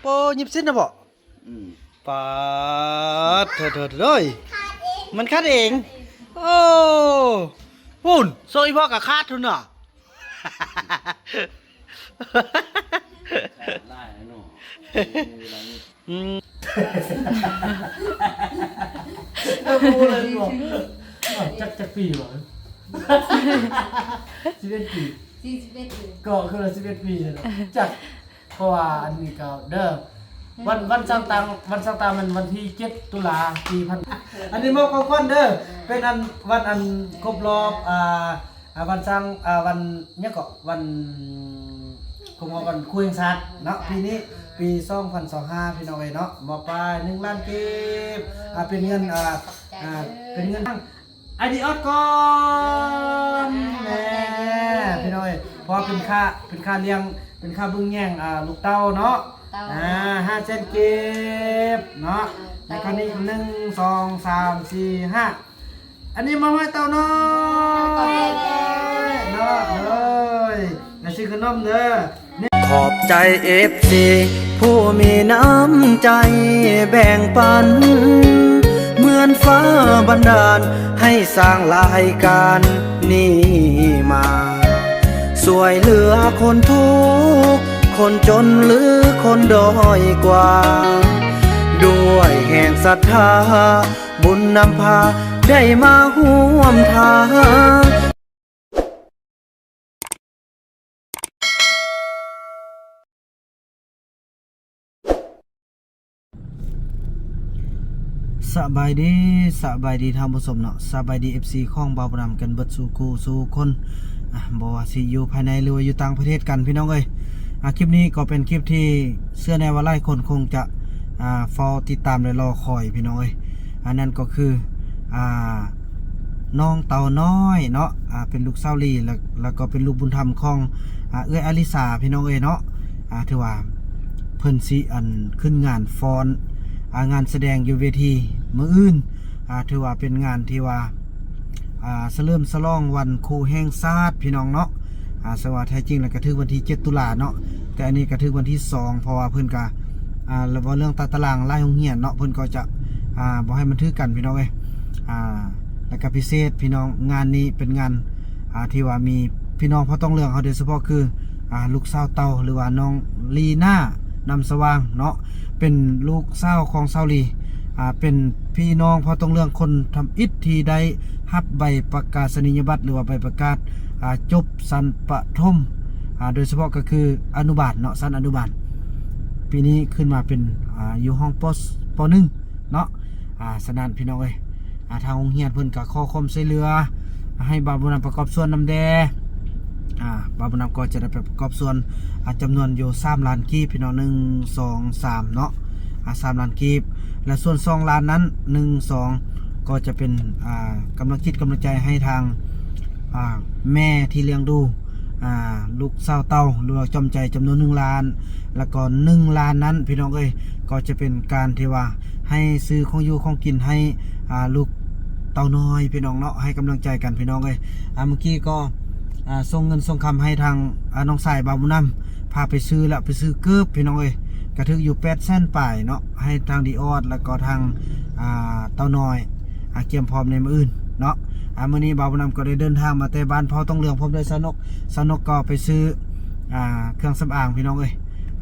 ໂປ້ຍິບສິ້ນນະບໍ? ອືມ ປາດ ໂຖໆ ມັນຄາດເອງ. ໂອ້ ພຸ້ນ ໂຊອີພໍ່ກໍຄາດພຸ້ນນະ. ອືມ ເອີ ບໍ່ຮູ້ເລີຍບໍ່ ຈັກ ຈັກປີບໍ່? ສິບເອັດປີ ສີ່ສິບເອັດປີ ກໍຄືວ່າສິບເອັດປີແລ້ວ ຈັກ ເພາະວ່າອັນນີ້ກໍເດີ ວັນ ວັນຊ່າງຕັ້ງ ວັນຊ່າງຕັ້ງແມ່ນວັນທີເຈັດຕຸລາ ປີພັນ ອັນນີ້ມອບຂອງຂວັນເດີ ເປັນອັນ ວັນອັນຄົບຮອບ ອ່າ ອ່າ ວັນຊ່າງ ອ່າ ວັນຫຍັງເກາະ ວັນຄົບຮອບວັນຄູແຫ່ງຊາດເນາະ ປີນີ້ ປີສອງພັນຊາວຫ້າ ພີ່ນ້ອງເອີຍເນາະ ມອບໄປໜຶ່ງລ້ານກີບ ອ່າ ເປັນເງິນ ອ່າ ອ່າ ເປັນເງິນທາງ ໄອດີອອດກ່ອນ ແມ່ ພີ່ນ້ອງເອີຍ ເພາະວ່າເປັນຄ່າ ເປັນຄ່າລ້ຽງ ເປັນຄ່າເບິ່ງແຍງ ອ່າ ລູກເຕົ້າເນາະ ເຕົ້າ ອ່າ ຫ້າແສນກີບເນາະ ແລ້ວກໍນີ້ ໜຶ່ງ ສອງ ສາມ ສີ່ ຫ້າ ອັນນີ້ມາໃຫ້ເຕົ້ານ້ອຍເນາະ ເອີຍ ແລ້ວຊື້ຂະໜົມເດີ. ຂອບໃຈເອັຟຊີຜູ້ມີນ້ຳໃຈແບ່ງປັນ ເໝືອນຟ້າບັນດານໃຫ້ສ້າງລາຍການນີ້ມາ ຊ່ວຍເຫຼືອຄົນທຸກຄົນຈົນ ຫຼື ຄົນດ້ອຍກວ່າ ດ້ວຍແຮງສັດທາ ບຸນນຳພາໄດ້ມາຮ່ວມທາງ. ສະບາຍດີ ສະບາຍດີທ່ານຜູ້ຊົມເນາະ ສະບາຍດີເອັຟຊີຂອງບ່າວບຸນນຳກັນເບິດສູ່ຄູ່ສູ່ຄົນ ອ່າ ບໍ່ວ່າຊິຢູ່ພາຍໃນ ຫຼືວ່າຢູ່ຕ່າງປະເທດກັນ ພີ່ນ້ອງເອີຍ ອ່າ ຄລິບນີ້ກໍເປັນຄລິບທີ່ເຊື່ອແນ່ວ່າຫຼາຍຄົນຄົງຈະ ອ່າ ເຝົ້າຕິດຕາມ ແລະ ລໍຄອຍ ພີ່ນ້ອງເອີຍ ອັນນັ້ນກໍຄື ອ່າ ນ້ອງເຕົ່ານ້ອຍເນາະ ອ່າ ເປັນລູກສາວລີ ແລະ ແລ້ວກໍເປັນລູກບຸນທຳຂອງ ອ່າ ເອື້ອຍອາລິສາ ພີ່ນ້ອງເອີຍເນາະ ອ່າ ຖືວ່າເພິ່ນຊິ ອັນ ຂຶ້ນງານຟ້ອນ ອ່າ ງານສະແດງຢູ່ເວທີມື້ອື່ນ ອ່າ ຖືວ່າເປັນງານທີ່ວ່າ ອ່າ ສະເຫຼີມສະຫຼອງວັນຄູແຫ່ງຊາດ ພີ່ນ້ອງເນາະ ອ່າ ສະວ່າແທ້ຈິງແລ້ວກໍຖືກວັນທີເຈັດຕຸລາເນາະ ແຕ່ອັນນີ້ກໍຖືກວັນທີສອງ ເພາະວ່າເພິ່ນກໍ ອ່າ ເວົ້າເລື່ອງຕາຕະລາງຫຼາຍໂຮງຮຽນເນາະ ເພິ່ນກໍຈະ ອ່າ ບໍ່ໃຫ້ມັນຖືກກັນ ພີ່ນ້ອງເອີຍ ອ່າ ແລ້ວກໍພິເສດ ພີ່ນ້ອງ ງານນີ້ເປັນງານ ອ່າ ທີ່ວ່າມີພີ່ນ້ອງເຜົ່າຕອງເຫຼືອງເຮົາ ໂດຍສະເພາະຄື ອ່າ ລູກສາວເຕົ່າ ຫຼືວ່ານ້ອງລີນາ ນຳສະຫວ່າງເນາະ ເປັນລູກສາວຂອງສາວລີ ອ່າ ເປັນພີ່ນ້ອງເຜົ່າຕອງເຫຼືອງຄົນທຳອິດທີ່ໄດ້ຮັບໃບປະກາສະນີຍະບັດ ຫຼືວ່າໃບປະກາດ ອ່າ ຈົບຊັ້ນປະຖົມ ອ່າ ໂດຍສະເພາະກໍຄືອະນຸບານເນາະ ຊັ້ນອະນຸບານ ປີນີ້ຂຶ້ນມາເປັນ ອ່າ ຢູ່ຫ້ອງ ປ ປ ໜຶ່ງເນາະ ອ່າ ສະນັ້ນ ພີ່ນ້ອງເອີຍ ອ່າ ທາງໂຮງຮຽນເພິ່ນກໍຂໍຄວາມຊ່ວຍເຫຼືອໃຫ້ບ່າວບຸນນຳປະກອບສ່ວນນຳແດ່ ອ່າ ບ່າວບຸນນຳກໍຈະໄດ້ໄປປະກອບສ່ວນ ອ່າ ຈຳນວນຢູ່ສາມລ້ານກີບ ພີ່ນ້ອງ ໜຶ່ງ ສອງ ສາມ ເນາະ ອ່າ ສາມລ້ານກີບ ແລະ ສ່ວນສອງລ້ານນັ້ນ ໜຶ່ງ ສອງ ກໍຈະເປັນ ອ່າ ກຳລັງຈິດກຳລັງໃຈໃຫ້ທາງ ອ່າ ແມ່ທີ່ລ້ຽງດູ ອ່າ ລູກສາວເຕົ່າ ຫຼືວ່າຈອມໃຈ ຈຳນວນໜຶ່ງລ້ານ ແລ້ວກໍໜຶ່ງລ້ານນັ້ນ ພີ່ນ້ອງເອີຍ ກໍຈະເປັນການທີ່ວ່າ ໃຫ້ຊື້ຂອງຢູ່ຂອງກິນໃຫ້ ອ່າ ລູກເຕົ້ານ້ອຍ ພີ່ນ້ອງເນາະ ໃຫ້ກຳລັງໃຈກັນ ພີ່ນ້ອງເອີຍ ອ່າ ເມື່ອກີ້ກໍ ອ່າ ສົ່ງເງິນສົ່ງຄຳໃຫ້ທາງ ອ່າ ນ້ອງຊາຍບ່າວບຸນນຳ ພາໄປຊື້ ແລ້ວໄປຊື້ເກີບ ພີ່ນ້ອງເອີຍ ກະຖືກຢູ່ແປດແສນປາຍເນາະ ໃຫ້ທາງດີອອດ ແລ້ວກໍທາງ ອ່າ ເຕົ້ານ້ອຍ ອ່າ ກຽມພ້ອມໃນມື້ອື່ນເນາະ ອ່າ ມື້ນີ້ບ່າວບຸນນຳກໍໄດ້ເດີນທາງມາແຕ່ບ້ານເຜົ່າຕອງເຫຼືອງ ພ້ອມດ້ວຍສາວນົກ ສາວນົກກໍໄປຊື້ ອ່າ ເຄື່ອງສຳອາງ ພີ່ນ້ອງເອີຍ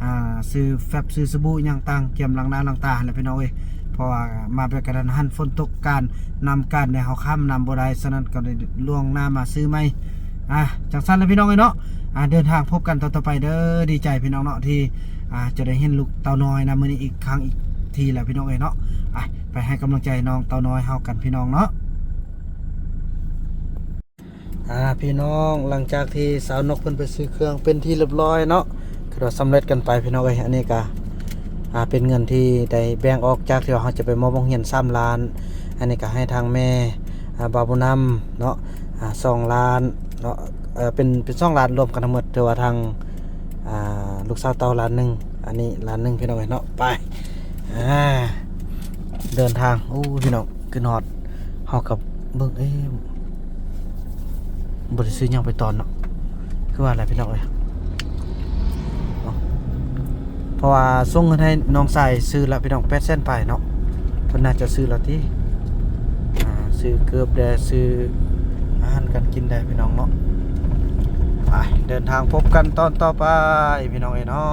ອ່າ ຊື້ແຟັບ ຊື້ສະບູຫຍັງຕ່າງ ກຽມລ້າງໜ້າລ້າງຕາຫັ້ນແຫຼະ ພີ່ນ້ອງເອີຍ ເພາະວ່າມາແບບກະທັນຫັນ ຝົນຕົກ ການນ້ຳການແນວເຮົາຂ້າມນ້ຳບໍ່ໄດ້ ສະນັ້ນກໍໄດ້ລ່ວງໜ້າມາຊື້ໃໝ່ ອ່າ ຈັ່ງຊັ້ນແຫຼະ ພີ່ນ້ອງເອີຍເນາະ ອ່າ ເດີນທາງພົບກັນຕໍ່ໆໄປເດີ ດີໃຈ ພີ່ນ້ອງເນາະ ທີ່ ອ່າ ຈະໄດ້ເຫັນລູກເຕົ້ານ້ອຍນຳມື້ນີ້ອີກຄັ້ງອີກທີແລ້ວ ພີ່ນ້ອງເອີຍເນາະ ອ່າ ໄປໃຫ້ກຳລັງໃຈນ້ອງເຕົ້ານ້ອຍເຮົາກັນ ພີ່ນ້ອງເນາະ. ອ່າ ພີ່ນ້ອງ ຫຼັງຈາກທີ່ສາວນົກເພິ່ນໄປຊື້ເຄື່ອງເປັນທີ່ລຽບລ້ອຍເນາະ ຄືວ່າສຳເລັດກັນໄປ ພີ່ນ້ອງເອີຍ ອັນນີ້ກະ ອ່າ ເປັນເງິນທີ່ໄດ້ແບ່ງອອກຈາກທີ່ວ່າເຮົາຈະໄປມອບໂຮງຮຽນສາມລ້ານ ອັນນີ້ກະໃຫ້ທາງແມ່ ອ່າ ບ່າວບຸນນຳເນາະ ອ່າ ສອງລ້ານເນາະ ເອີ ເປັນ ເປັນສອງລ້ານ ລວມກັນທັງໝົດ ຖືວ່າທາງ ອ່າ ລູກສາວເຕົ້າລ້ານໜຶ່ງ ອັນນີ້ລ້ານໜຶ່ງ ພີ່ນ້ອງເອີຍເນາະ ໄປ ອ່າ ເດີນທາງ ໂອ້ ພີ່ນ້ອງ ຂຶ້ນຮອດ ເຮົາກໍເບິ່ງ ເອີ ບໍ່ໄດ້ຊື້ຫຍັງໄປຕອນເນາະ ຄືວ່າແຫຼະ ພີ່ນ້ອງເອີຍ ເອົາ ເພາະວ່າສົ່ງເງິນໃຫ້ນ້ອງຊາຍຊື້ລະພີ່ນ້ອງ ແປດແສນປາຍເນາະ. ເພິ່ນໜ້າຈະຊື້ລະຕິ ອ່າ ຊື້ເກີບແດ່ ຊື້ອາຫານການກິນແດ່ພີ່ນ້ອງເນາະ. ໄປເດີນທາງພົບກັນຕອນຕໍ່ໄປພີ່ນ້ອງເອີຍເນາະ.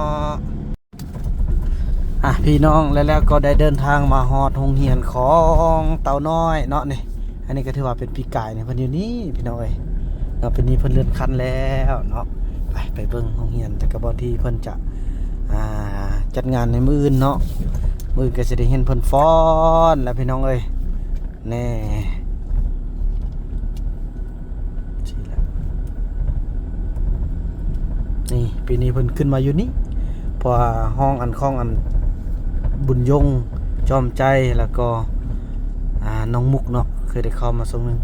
ອ່ະ ພີ່ນ້ອງ ແລ້ວ ແລ້ວກໍໄດ້ເດີນທາງມາຮອດໂຮງຮຽນຂອງເຕົ້ານ້ອຍເນາະນີ້. ອັນນີ້ກໍຖືວ່າເປັນປີກາຍນີ້ ເພິ່ນຢູ່ນີ້ພີ່ນ້ອງເອີຍເນາະ. ປີນີ້ເພິ່ນເລື່ອນຂັ້ນແລ້ວເນາະ. ໄປ ໄປເບິ່ງໂຮງຮຽນ ແຕ່ກໍບ່ອນທີ່ເພິ່ນຈະ ອ່າ ຈັດງານໃນມື້ອື່ນເນາະ. ມື້ອື່ນກໍຊິໄດ້ເຫັນເພິ່ນຟ້ອນແລ້ວພີ່ນ້ອງເອີຍ. ແນ່ ຊີ້ແຫຼະ ນີ້ ປີນີ້ເພິ່ນຂຶ້ນມາຢູ່ນີ້ ເພາະວ່າຫ້ອງອັນຂອງອັນບຸນຍົງ ຈອມໃຈ ແລ້ວກໍ ອ່າ ນ້ອງມຸກເນາະ ເຄີຍໄດ້ເຂົ້າມາຊ່ວງໜຶ່ງ.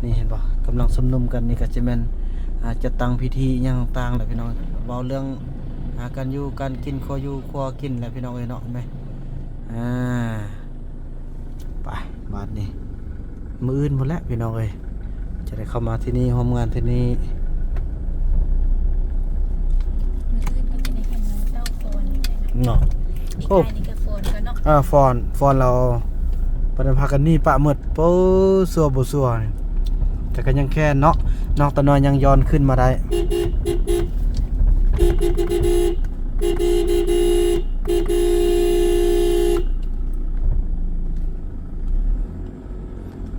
ນີ້ເຫັນບໍ່ ກຳລັງຊຸມນຸມກັນ. ນີ້ກໍຈະແມ່ນ ອ່າ ຈັດຕັ້ງພິທີຫຍັງຕ່າງໆແຫຼະພີ່ນ້ອງ. ເວົ້າເລື່ອງ ອ່າ ການຢູ່ການກິນ ຄົວຢູ່ຄົວກິນແຫຼະພີ່ນ້ອງເອີຍເນາະ ແມ່ນ ອ່າ ໄປ ບາດນີ້ ມື້ອື່ນພຸ້ນແຫຼະພີ່ນ້ອງເອີຍ ຈະໄດ້ເຂົ້າມາທີ່ນີ້ ຮ່ວມງານທີ່ນີ້ ມື້ອື່ນກໍຈະໄດ້ເຫັນນ້ອງເຕົ້າຟ້ອນເນາະ. ປີກາຍນີ້ກໍຟ້ອນກັນເນາະ ເອີ ຟ້ອນ ຟ້ອນແລ້ວ ບັດນີ້ພາກັນໜີປະໝົດ ໂອ້ ຊົ່ວບໍ່ຊົ່ວນີ້ ແຕ່ກໍຍັງແຄ້ນເນາະ ນ້ອງຕານ້ອຍຍັງຍ້ອນຂຶ້ນມາໄດ້.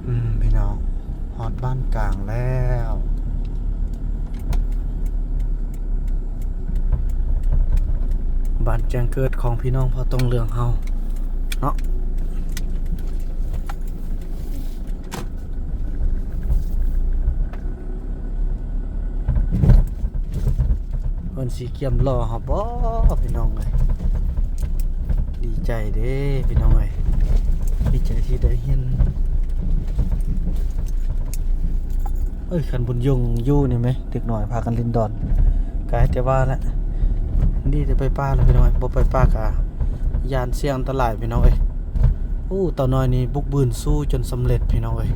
ອືມ ພີ່ນ້ອງ ຮອດບ້ານກາງແລ້ວ ບ້ານແຈ້ງເກີດຂອງພີ່ນ້ອງພໍ່ຕ້ອງເຫຼືອງເຮົາເນາະ. ເພິ່ນຊິກຽມລໍເຮົາບໍ່ພີ່ນ້ອງເອີຍ? ດີໃຈເດ້ພີ່ນ້ອງເອີຍ ດີໃຈທີ່ໄດ້ເຫັນ. ເອີຍ ຄັນບຸນຍົງຢູ່ນີ້ແມ ເດັກນ້ອຍພາກັນຫຼິ້ນດອນ ກາຍແຕ່ວ່າລະ ດີແຕ່ໄປປ່າລະພີ່ນ້ອງເອີຍ ບໍ່ໄປປ່າກະຢ້ານສ່ຽງອັນຕະລາຍພີ່ນ້ອງເອີຍ. ໂອ້ ເຕົ້ານ້ອຍນີ້ບຸກບືນສູ້ຈົນສຳເລັດພີ່ນ້ອງເອີຍ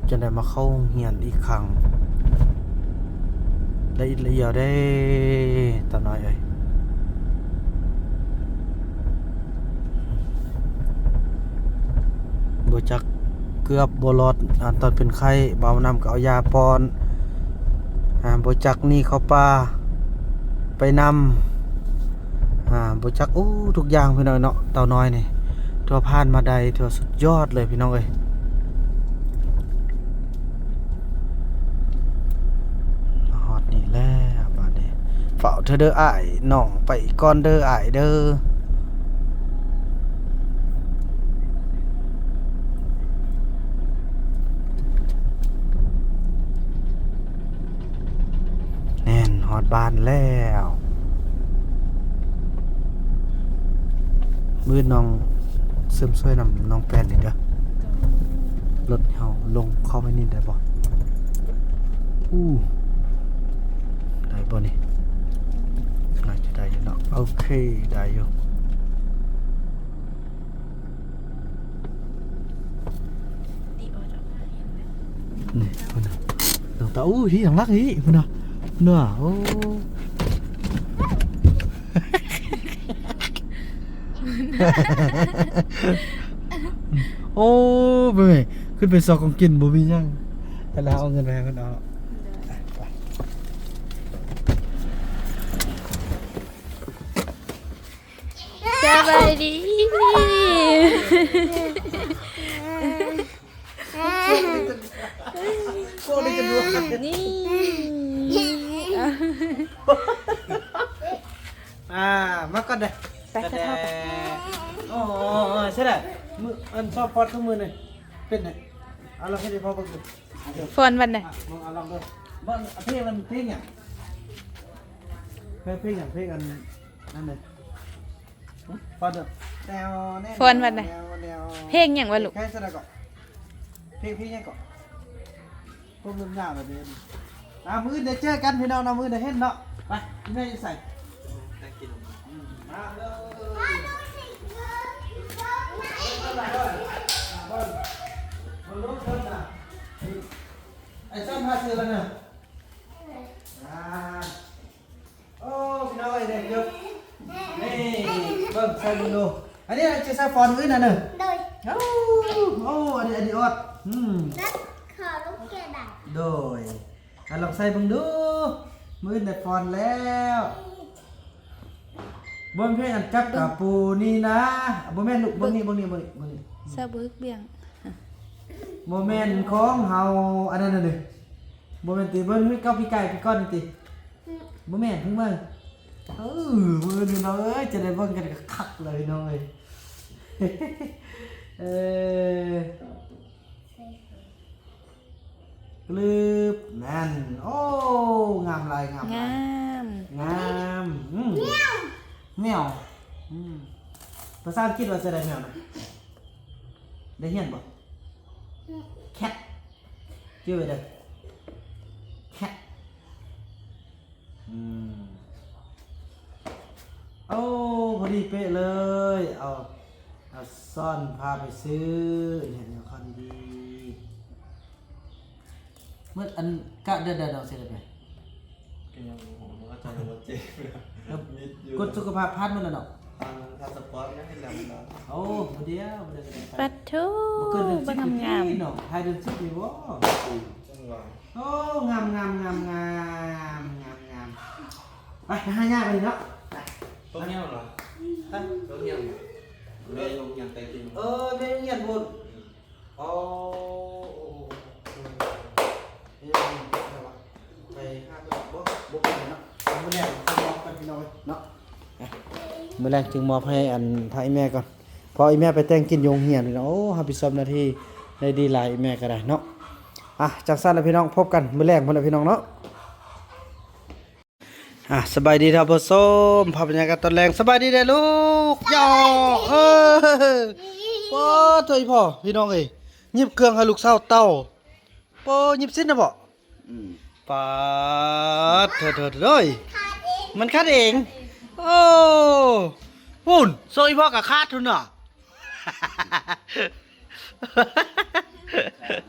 ຈົນໄດ້ມາເຂົ້າໂຮງຮຽນອີກຄັ້ງ ລະອິດລະອຽວເດ້ເຕົ້ານ້ອຍເອີຍ. ບໍ່ຈັກ ເກືອບບໍ່ລອດ ອາ ຕອນເປັນໄຂ້ ບ່າວນຳກໍເອົາຢາປ້ອນ ອາ ບໍ່ຈັກໜີເຂົ້າປ່າໄປນຳ ອາ ບໍ່ຈັກ ໂອ້ ທຸກຢ່າງພີ່ນ້ອງເນາະ. ເຕົ້ານ້ອຍນີ້ຖືວ່າຜ່ານມາໄດ້ ຖືວ່າສຸດຍອດເລີຍພີ່ນ້ອງເອີຍ. ມາຮອດນີ້ແລ້ວບາດນີ້ ເຝົ້າເທື່ອເດີອ້າຍ ນ້ອງໄປກ່ອນເດີອ້າຍເດີ. ແມ່ນ ຮອດບ້ານແລ້ວ. ມື້ນ້ອງເສີມຊ່ວຍນຳນ້ອງແປນນີ້ເດີ ລົດເຮົາລົງເຂົ້າໄປນີ້ໄດ້ບໍ່? ອູ້ ໄດ້ບໍ່ນີ້? ໜ້າຈະໄດ້ຢູ່ເນາະ. ໂອເຄ ໄດ້ຢູ່. ນີ້ພຸ້ນນະ ນ້ອງຕາ ອູ້ ຮີຫຍັງລັກຮີພຸ້ນນະ ພຸ້ນນະ. ໂອ້ ໂອ້ ເບິ່ງ ຂຶ້ນໄປຊອກຂອງກິນ ບໍ່ມີຫຍັງ ແລ້ວເອົາເງິນໄປໃຫ້ເພິ່ນເອົາ. ສະບາຍດີ ນີ້ ອ່າ ມາກ່ອນເດີ ໄປ ສະເທົາໄປ. ໂອ້ ໃຊ່ລະ ມື້ ອັນຊອບພອດທຸກມື້ນີ້ ເປັນໄດ? ເອົາລອງເຮັດໃຫ້ພໍ່ເບິ່ງດູ. ຟ້ອນວັນໃດ? ອ່ະ ເບິ່ງ ເອົາລອງເບິ່ງ ເບິ່ງ ເພງມັນເພງຫຍັງ? ເພງ ເພງຫຍັງ? ເພງອັນນັ້ນເດ້. ຟອນເດີ ແນວ ແນວ ຟອນວັນໃດ? ແນວ ແນວ ເພງຫຍັງວະລູກ? ເພງ ເພງ ເພງຫຍັງເກາະ? ພວກເລື່ອງຍາວລະເດ້. ອ່າ ມື້ອື່ນໄດ້ເຈີກັນພີ່ນ້ອງເນາະ ມື້ອື່ນໄດ້ເຫັນເນາະ. ໄປ ອີ່ແມ່ຢູ່ໃສ? ອືມ ມາເລີຍ ໄອ້ຊັ້ນພາຊື້ລະນະ. ອ່າ ໂອ້ ພີ່ນ້ອງເອີຍ ໄດ້ເກີບ ນີ້ ເບິ່ງ ໃສ່ເບິ່ງດູ. ອັນນີ້ຈະໃສ່ຟອນມື້ນັ້ນເດີ. ໂດຍ. ໂອ້ ໂອ້ ອັນນີ້ ອັນນີ້ອອດ. ອືມ ແລ້ວຂໍລູກແກະໄດ້. ໂດຍ. ອ່ະ ລອງໃສ່ເບິ່ງດູ. ມື້ອື່ນໄດ້ຟອນແລ້ວ. ບໍ່ແມ່ນເພງອັນຈັບກະປູນີ້ນະ. ບໍ່ແມ່ນລູກ ເບິ່ງນີ້ ເບິ່ງນີ້ ເບິ່ງນີ້ ເບິ່ງນີ້. ສະບຶກບ້ຽງ. ບໍ່ແມ່ນຂອງເຮົາ ອັນນັ້ນນະ. ບໍ່ແມ່ນຕິ ເບິ່ງເຮົາເອົາປີກໄກ່ປີກ່ອນນີ້ຕິ. ອືມ ບໍ່ແມ່ນ ເພິ່ງເບິ່ງ. ເອີ ມື້ອື່ນພີ່ນ້ອງເອີຍ ຈະໄດ້ເບິ່ງກັນຄັກໆເລີຍພີ່ນ້ອງເອີຍ. ເອີ ກະລຶບ ນັ້ນ. ໂອ້ ງາມຫຼາຍ ງາມຫຼາຍ ງາມ ງາມ. ອືມ ແມວ ແມວ. ອືມ ພາສາອັງກິດວ່າຈັ່ງໃດແມວນະ? ໄດ້ຮຽນບໍ່? ອືມ cat ຈື່ໄວ້ເດີ cat. ອືມ ໂອ້ ພໍດີເປະເລີຍ. ເອົາ ເອົາຊ້ອນພາໄປຊື້ ເຮັດແນວຄອນດີ. ໝົດອັນກະເດືອນໃດນ້ອງຊິໄດ້ໄປ? ກໍຍັງບໍ່ຮູ້ເນາະ ອາຈານຍັງບໍ່ແຈ້ງ. ແລ້ວ ມິດຢູ່ ກົດສຸຂະພາບຜ່ານໝົດແລ້ວເນາະ? ຜ່ານພາສະປອດຍັງເຮັດແລ້ວເນາະ. ໂອ້ ບໍ່ດຽວ ບໍ່ໄດ້ກໍໄດ້ໄປ. ປັດໂທ້ ບໍ່ເກີນເດືອນສິບ ເບິ່ງງາມໆ ເນາະ ທ້າຍເດືອນສິບນີ້ບໍ? ອືມ ຈັງຫວະ. ໂອ້ ງາມໆໆໆ ງາມໆ. ໄປ ໄປຫາຍ່າໄປເນາະ. ໄປ ໂຮງຮຽນຫວະ? ຮະ? ໂຮງຮຽນຫວະ? ແມ່ໂຮງຮຽນແຕ່ກິນ. ເອີ ແມ່ໂຮງຮຽນພຸ້ນ. ອືມ ອໍ ໂອ້ ໄປຫາເພິ່ນບໍ່? ບໍ່ໄປເນາະ. ມື້ແລງຈຶ່ງມອບກັນພີ່ນ້ອງເອີຍເນາະ. ມື້ແລງຈຶ່ງມອບໃຫ້ອັນທາງອີ່ແມ່ກ່ອນ ເພາະອີ່ແມ່ໄປແຕ່ງກິນຢູ່ໂຮງຮຽນພີ່ນ້ອງ. ໂອ້ ຮັບຜິດຊອບໜ້າທີ່ໄດ້ດີຫຼາຍ ອີ່ແມ່ກໍໄດ້ເນາະ. ອ່ະ ຈັ່ງຊັ້ນລະພີ່ນ້ອງ ພົບກັນມື້ແລງພຸ້ນລະພີ່ນ້ອງເນາະ. ອ່າ ສະບາຍດີທ່ານຜູ້ຊົມ ພາບບັນຍາກາດຕອນແລງ. ສະບາຍດີເດີ້ລູກ. ຢອກ ເອີ ປາດໂທ້ ອີ່ພໍ່ ພີ່ນ້ອງເອີຍ ຫຍິບເຄື່ອງໃຫ້ລູກສາວເຕົ້າ. ປາດ ຫຍິບສິ້ນນະບໍ? ອືມ ປາດໂທ້ ໂທ້ ໂທ້ ມັນຂາດເອງ. ໂອ້ ພຸ້ນ ໂຊອີ່ພໍ່ກໍຂາດພຸ້ນນະ.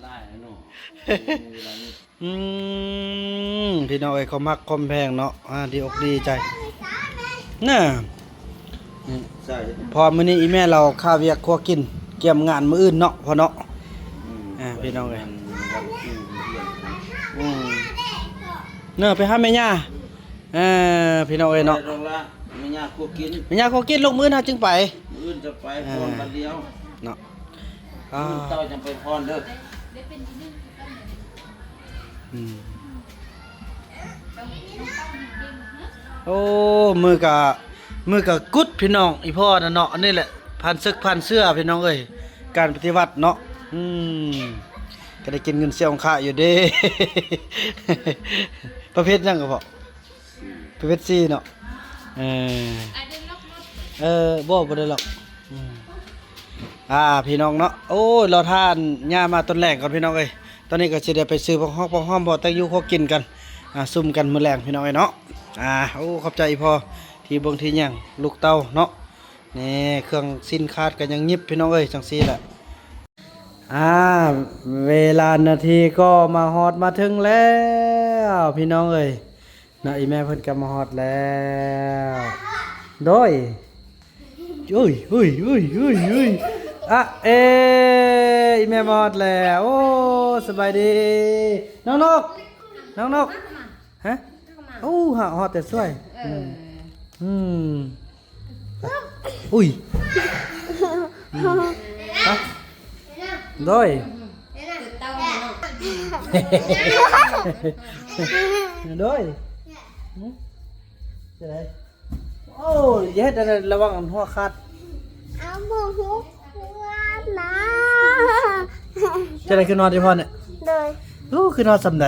ຫຼາຍເນາະ ເວລານີ້. ອືມ ພີ່ນ້ອງເອີຍ ຄວາມຮັກຄວາມແພງເນາະ ອ່າ ດີອົກດີໃຈນະ. ອືມ ໃຊ່ ເພາະມື້ນີ້ອີ່ແມ່ລາວຄາວຽກຄົວກິນ ກຽມງານມື້ອື່ນເນາະພໍ່ເນາະ. ອືມ ອ່າ ພີ່ນ້ອງເອີຍ ອືມ ເນີ ໄປຫາແມ່ຍ່າ. ເອີ ພີ່ນ້ອງເອີຍເນາະ ແມ່ຍ່າຄົວກິນ ແມ່ຍ່າຄົວກິນ. ລູກ ມື້ອື່ນເຮົາຈຶ່ງໄປ ມື້ອື່ນຈະໄປ ອ່າ ພ້ອມກັນດຽວເນາະ. ອ່າ ມື້ອື່ນເຊົ້າຈັ່ງໄປພ້ອມເດີ. ອືມ ໂອ້ ມືກະ ມືກະກຸດພີ່ນ້ອງ ອີ່ພໍ່ນະເນາະ. ອັນນີ້ແຫຼະ ຜ່ານເສິກຜ່ານເຊື່ອພີ່ນ້ອງເອີຍ ການປະຕິວັດເນາະ. ອືມ ກໍໄດ້ກິນເງິນເສຍອົງຄະຢູ່ເດ້. ປະເພດຫຍັງກໍພໍ ປະເພດສີ່ເນາະ. ເອີ ເອີ ບໍ່ ບໍ່ໄດ້ຫຼອກ. ອືມ ອ່າ ພີ່ນ້ອງເນາະ ໂອ້ຍ ລໍຖ້າຍ່າມາຕອນແລງກ່ອນພີ່ນ້ອງເອີຍ. ຕອນນີ້ກໍຊິໄດ້ໄປຊື້ພວກຮອກພວກຫອມ ບໍ່ແຕ່ງຢູ່ຄົວກິນກັນ ອ່າ ຊຸມກັນມື້ແລງພີ່ນ້ອງເອີຍເນາະ. ອ່າ ໂອ້ ຂອບໃຈອີ່ພໍ່ທີ່ເບິ່ງທີ່ຫຍັງລູກເຕົ້າເນາະ. ນີ້ ເຄື່ອງສິ້ນຂາດກໍຍັງຫຍິບພີ່ນ້ອງເອີຍ ຈັ່ງຊີ້ແຫຼະ. ອ່າ ເວລານາທີກໍມາຮອດມາເຖິງແລ້ວພີ່ນ້ອງເອີຍ. ເນາະ ອີ່ແມ່ເພິ່ນກໍມາຮອດແລ້ວ. ໂດຍ ອຸ້ຍ ອຸ້ຍ ອຸ້ຍ ອຸ້ຍ ອຸ້ຍ ອະເອ ອີ່ແມ່ມາຮອດແລ້ວ. ໂອ້ ສະບາຍດີ ນ້ອງນົກ ນ້ອງນົກ. ຮະ? ໂອ້ ຮອດແຕ່ຊ່ວຍ. ເອີ ອືມ ອືມ. ອຸ້ຍ ໂດຍ ໂດຍ ຈະໄດ້. ໂອ້ຍ ຢ່າເຮັດອັນນັ້ນ ລະວັງອັນຫົວຂາດ. ເອົາບໍ່ຮູ້ຄວນນະ. ຈະໄດ້ຂຶ້ນນອນທີ່ພໍ່ນະ? ໂດຍ. ໂອ້ ຂຶ້ນນອນສ່ຳໃດ?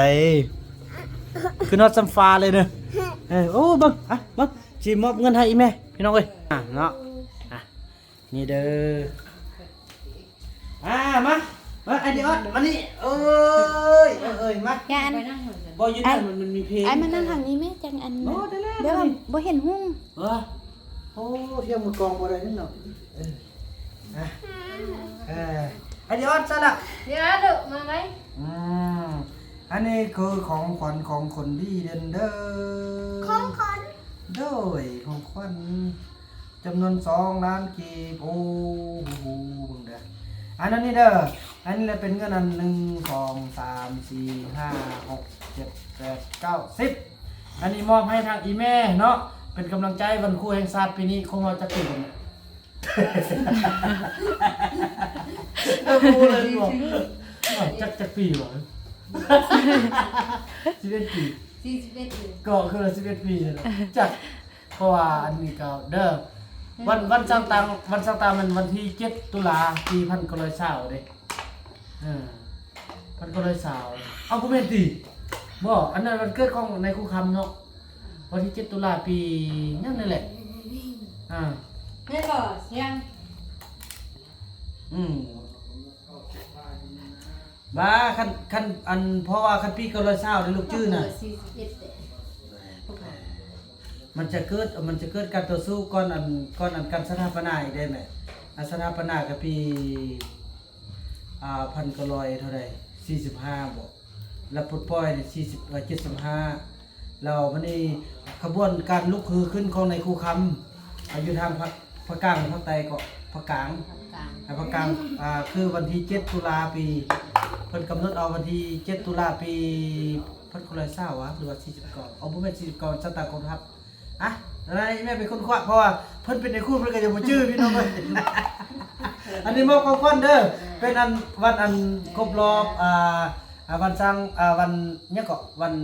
ຂຶ້ນນອນສ່ຳຟ້າເລີຍເນາະ. ເອີ ໂອ້ ເບິ່ງ ອ່ະ ເບິ່ງ ຊິມອບເງິນໃຫ້ອີ່ແມ່ ພີ່ນ້ອງເອີຍ ອ່ະເນາະ. ອ່ະ ນີ້ເດີ ອ່າ ມາ ມາ ໄອດີອອດ ມານີ້. ເອີຍ ເອີຍ ເອີຍ ມາ ຢ່າອັນ ບໍ່ ຢູ່ນັ້ນ ອັນ ມັນ ມັນມີເພງ. ໄອ້ມານັ່ງທາງນີ້ແມ່ ຈັ່ງອັນ ບໍ່ໄດ້ແລ້ວ ແບບວ່າ ນີ້ ບໍ່ເຫັນຮຸ່ງ. ເອີ ໂອ້ ທຽງມືກອງບໍ່ໄດ້ເນາະ. ເອີ ອ່ະ ເອີ ໄອດີອອດ ຊັ້ນລະ ດຽວລູກ ມາໄວ້. ອືມ ອັນນີ້ຄືຂອງຂວັນຂອງຄົນດີເດັ່ນເດີ. ຂອງຂວັນ? ໂດຍ ຂອງຂວັນ. ຈຳນວນສອງລ້ານກີບ. ໂອ້ໂຫ ເບິ່ງເດີ ອັນນັ້ນນີ້ເດີ ອັນນີ້ລະເປັນເງິນອັນ ໜຶ່ງ ສອງ ສາມ ສີ່ ຫ້າ ຫົກ ເຈັດ ແປດ ເກົ້າ ສິບ ອັນນີ້ມອບໃຫ້ທາງອີ່ແມ່ເນາະ ເປັນກຳລັງໃຈວັນຄູແຫ່ງຊາດປີນີ້. ຄົບຮອບຈັກປີແລ້ວ? ເອີ ຮູ້ເລີຍບໍ່? ຈັກ ຈັກປີຫວາ? ສິບເອັດປີ ສີ່ສິບເອັດປີ ກໍຄືສິບເອັດປີນັ້ນແຫຼະ ຈັກ ເພາະວ່າອັນນີ້ກໍເດີ ວັນ ວັນສ້າງຕັ້ງ ວັນສ້າງຕັ້ງແມ່ນວັນທີເຈັດ ຕຸລາ ປີພັນເກົ້າຮ້ອຍຊາວເດ້. ເອີ ພັນເກົ້າຮ້ອຍຊາວ ເອົ້າ ບໍ່ແມ່ນຕິ? ບໍ່ ອັນນັ້ນວັນເກີດຂອງນາຍຄູຄຳເນາະ ວັນທີເຈັດ ຕຸລາ ປີຫຍັງນີ້ແຫຼະ. ອ່າ ແມ່ນບໍ່? ສຽງ ອືມ ບາ ຄັນ ຄັນ ອັນ ເພາະວ່າຄັນປີເກົ້າຮ້ອຍຊາວເດ້ ລູກຈື່ນະ ສີ່ສິບເອັດເດ້ ມັນຈະເກີດ ມັນຈະເກີດການຕໍ່ສູ້ກ່ອນອັນ ກ່ອນອັນການສະຖາປະນາອີກເດ້ແມ່. ອັນສະຖາປະນາກໍປີ ອ່າ ພັນເກົ້າຮ້ອຍເທົ່າໃດ ສີ່ສິບຫ້າບໍ ແລ້ວປົດປ່ອຍນີ້ ສີ່ສິບ ເອີ ເຈັດສິບຫ້າ ແລ້ວບັດນີ້ຂະບວນການລຸກຮືຂຶ້ນຂອງນາຍຄູຄຳ ອາ ຢູ່ທາງພາກ ພາກກາງ ພາກໃຕ້ເກາະ ພາກກາງ ພາກກາງ ພາກກາງ ອ່າ ຄືວັນທີເຈັດ ຕຸລາ ປີ ເພິ່ນກຳນົດເອົາວັນທີເຈັດ ຕຸລາ ປີ ພັນເກົ້າຮ້ອຍຊາວຫວາ ຫຼືວ່າ ສີ່ສິບເກົ້າ ເອົາ ບໍ່ແມ່ນ ສີ່ສິບເກົ້າ ຊະຕາກອງທັບ. ອ່ະ ແມ່ເປັນຄົນຄວ້າ ເພາະວ່າເພິ່ນເປັນນາຍຄູ ເພິ່ນກໍຈະບໍ່ຈື່ ພີ່ນ້ອງເອີຍ. ອັນນີ້ມອບຂອງຂວັນເດີ ເປັນອັນ ວັນອັນຄົບຮອບ ອ່າ ອ່າ ວັນສ້າງ ອ່າ ວັນຫຍັງເກາະ ວັນ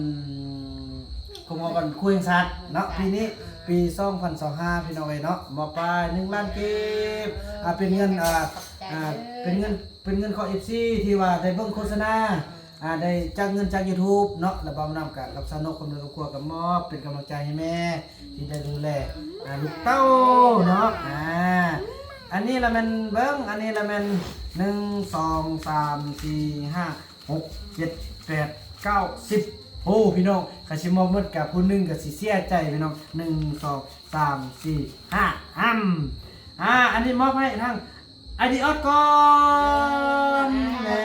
ຄົບຮອບວັນຄູແຫ່ງຊາດເນາະ ປີນີ້ ປີສອງພັນຊາວຫ້າ ພີ່ນ້ອງເອີຍເນາະ ມອບໄປ ໜຶ່ງລ້ານກີບ ອ່າ ເປັນເງິນ ອ່າ ເປັນເງິນ ເປັນເງິນຂອງເອັຟຊີ ທີ່ວ່າໄດ້ເບິ່ງໂຄສະນາ ອ່າ ໄດ້ຈາກເງິນຈາກຢູທູບເນາະ ແລ້ວບ່າວນຳກະກັບສາວນົກ ຄວາມເຫຼືອຄອບຄົວກະມອບເປັນກຳລັງໃຈໃຫ້ແມ່ ທີ່ໄດ້ດູແລ ອ່າ ລູກເຕົ້າເນາະ. ອ່າ ອັນນີ້ລະແມ່ນເບິ່ງ ອັນນີ້ລະແມ່ນ ໜຶ່ງ ສອງ ສາມ ສີ່ ຫ້າ ຫົກ ເຈັດ ແປດ ເກົ້າ ສິບ ໂອ້ ພີ່ນ້ອງ ຄັນຊິມອບໝົດກະຜູ້ໜຶ່ງກະຊິເສຍໃຈ ພີ່ນ້ອງ ໜຶ່ງ ສອງ ສາມ ສີ່ ຫ້າ ອຳ ອ່າ ອັນນີ້ມອບໃຫ້ທາງ ໄອດີອອດກ່ອນ ອ່າ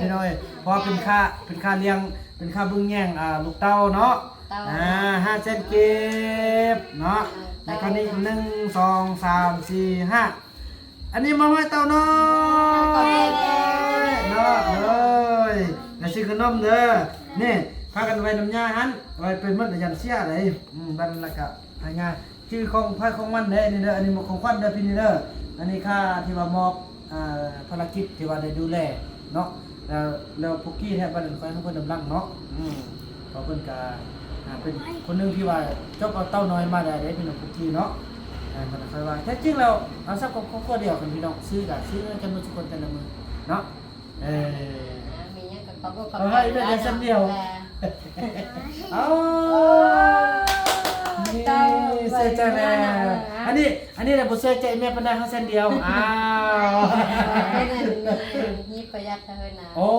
ແມ່ ພີ່ນ້ອງເອີຍ ເພາະວ່າເປັນຄ່າ ເປັນຄ່າລ້ຽງ ເປັນຄ່າເບິ່ງແຍງ ອ່າ ລູກເຕົ້າເນາະ ເຕົ້າ ອ່າ ຫ້າແສນກີບເນາະ ເຕົ້າ ແລ້ວກໍນີ້ ໜຶ່ງ ສອງ ສາມ ສີ່ ຫ້າ ອັນນີ້ມາໃຫ້ເຕົ້ານ້ອຍ ຂອບໃຈເດີ ເນາະ ເອີຍ ແລ້ວຊື້ຂະໜົມເດີ ນີ້ ພາກັນໄວ້ນຳຍ່າຫັ້ນ ໄວ້ເປັນໝົດ ຢ້ານເສຍເດ້ ອືມ ບັດນັ້ນລະກະໃຫ້ຍ່າ ຊື່ຂອງໃຜຂອງມັນເດ້ນີ້ເດີ ອັນນີ້ມາຂອງຂວັນເດີ ພີ່ນີ້ເດີ ອັນນີ້ຄ່າທີ່ວ່າມອບ ອ່າ ພາລະກິດທີ່ວ່າໄດ້ດູແລເນາະ ແລ້ວ ແລ້ວປຸກກີ້ແທ້ ບັດນັ້ນຂ້ອຍໃຫ້ເພິ່ນນຳຫຼັງເນາະ ອືມ ເພາະເພິ່ນກະ ອ່າ ເປັນຄົນໜຶ່ງທີ່ວ່າຈົບເອົາເຕົ້ານ້ອຍມາໄດ້ເດ້ ພີ່ນ້ອງປຸກກີ້ເນາະ ອ່າ ມັນຂ້ອຍວ່າ ແທ້ຈິງແລ້ວ ເອົາສັບກັບຄອບຄົວດຽວກັນ ພີ່ນ້ອງ ຊື້ກະຊື້ນຳກັນໝົດທຸກຄົນແຕ່ລະມື້ເນາະ. ເອີ ອ່າ ມີຫຍັງກໍຂອບອົກຂອບໃຈ ເອົາໃຫ້ແມ່ໄດ້ຊັ້ນດຽວ ເອົາ ນີ້ ເຊື່ອໃຈແລ້ວ ອັນນີ້ ອັນນີ້ລະບໍ່ເຊື່ອໃຈແມ່ປານໃດ ເຮົາຊັ້ນດຽວ ອ້າວ ແມ່ນັ້ນມີປະຢັດເທົ່ານັ້ນນະ ໂອ້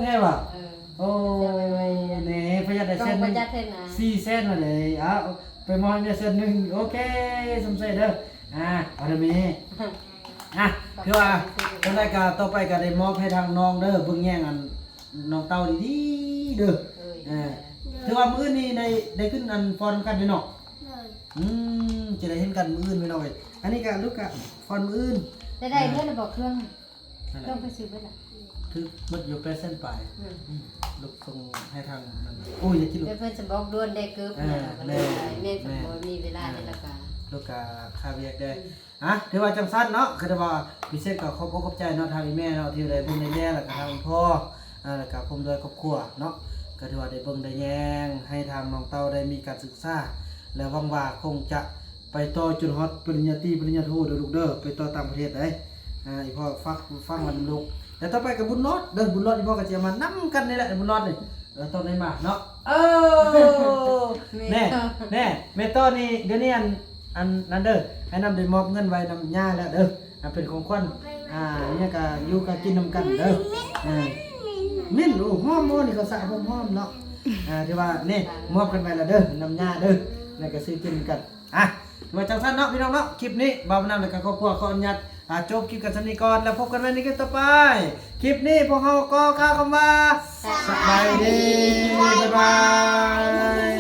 ແຮງວ່າ ເອີ ໂອ້ ແມ່ປະຢັດໄດ້ແສນໜຶ່ງ ສີ່ແສນວ່າເດ້ ອ້າວ ໄປມອບໃຫ້ແມ່ແສນໜຶ່ງ ໂອເຄ ສົມໃຈເດີ ອ່າ ເອົາເດີແມ່ ອ່ະ ຄືວ່າຈັ່ງໃດກໍຕໍ່ໄປກໍໄດ້ມອບໃຫ້ທາງນ້ອງເດີ ເບິ່ງແຍງອັນນ້ອງເຕົ້າດີໆເດີ ເອີ ຖືວ່າມື້ອື່ນນີ້ໄດ້ ໄດ້ຂຶ້ນອັນຟ້ອນນຳກັນເດ້ເນາະ ໂດຍ ອືມ ຈະໄດ້ເຫັນກັນມື້ອື່ນພີ່ນ້ອງເອີຍ ອັນນີ້ກໍລູກກໍຟ້ອນມື້ອື່ນ ໄດ້ ໄດ້ເບິດແລ້ວບໍ່ເຄື່ອງ ນັ້ນແຫຼະ ຕ້ອງໄປຊື້ເບິດລະ ຖືກໝົດຢູ່ແປດແສນປາຍ ອືມ ອືມ ລູກສົ່ງໃຫ້ທາງນັ້ນ ໂອ້ຍ ຢ່າຄິດ ແຕ່ເພິ່ນສະບອກດ່ວນໄດ້ເກີບ ອ່າ ແມ່ນ ແມ່ນ ແມ່ນ ບໍ່ມີເວລາ ອ່າ ເດ້ ແລ້ວກໍ ລູກກໍຄາວຽກເດ້ ອືມ ອ່ະ ຖືວ່າຈັ່ງຊັ້ນເນາະ ກໍຖືວ່າພິເສດກໍຂອບອົກຂອບໃຈເນາະ ທາງອີ່ແມ່ເນາະ ທີ່ໄດ້ເບິ່ງໄດ້ແຍງ ແລ້ວກໍທາງພໍ່ ອ່າ ແລ້ວກໍພ້ອມດ້ວຍຄອບຄົວເນາະ ກໍຖືວ່າໄດ້ເບິ່ງໄດ້ແຍງ ໃຫ້ທາງນ້ອງເຕົ້າໄດ້ມີການສຶກສາ ແລະ ຫວັງວ່າຄົງຈະໄປຕໍ່ຈົນຮອດປະລິນຍາຕີ ປະລິນຍາໂທເດີລູກເດີ ໄປຕໍ່ຕ່າງປະເທດໄດ໋ ອ່າ ອີ່ພໍ່ຝາກ ຝາກໄວ້ນຳລູກ ແລ້ວຕໍ່ໄປກໍບຸນລອດເດີ ບຸນລອດ ອີ່ພໍ່ກໍຈະມານຳກັນນີ້ແຫຼະ ບຸນລອດນີ້ ເອີ ຕອນໄດ້ມາເນາະ ເອີ ແມ່ ແມ່ ແມ່ຕໍ່ນີ້ ດຽວນີ້ອັນ ອັນນັ້ນເດີ ໃຫ້ນຳໄດ້ມອບເງິນໄວ້ນຳຍ່າແລ້ວເດີ ອ່າ ເປັນຂອງຂວັນ ອ່າ ຫຍັງກະຢູ່ກະກິນນຳກັນເດີ ເອີ ເໝັນ ໂອ້ ຫອມບໍ່ນີ້ ເຂົາສະຜົມຫອມເນາະ ອ່າ ຖືວ່ານີ້ ມອບກັນໄວ້ແລ້ວເດີ ນຳຍ່າເດີ ແລ້ວກະຊື້ກິນນຳກັນ ອ່ະ ວ່າຈັ່ງຊັ້ນເນາະ ພີ່ນ້ອງເນາະ ຄລິບນີ້ບ່າວບຸນນຳ ແລະ ກໍຄອບຄົວຂໍອະນຸຍາດ ອ່າ ຈົບຄລິບກັນສ່ຳນີ້ກ່ອນ ແລ້ວພົບກັນໃໝ່ໃນຄລິບຕໍ່ໄປ ຄລິບນີ້ພວກເຮົາກໍກ່າວຄຳວ່າ ສະບາຍດີ ສະບາຍດີ ບາຍບາຍ.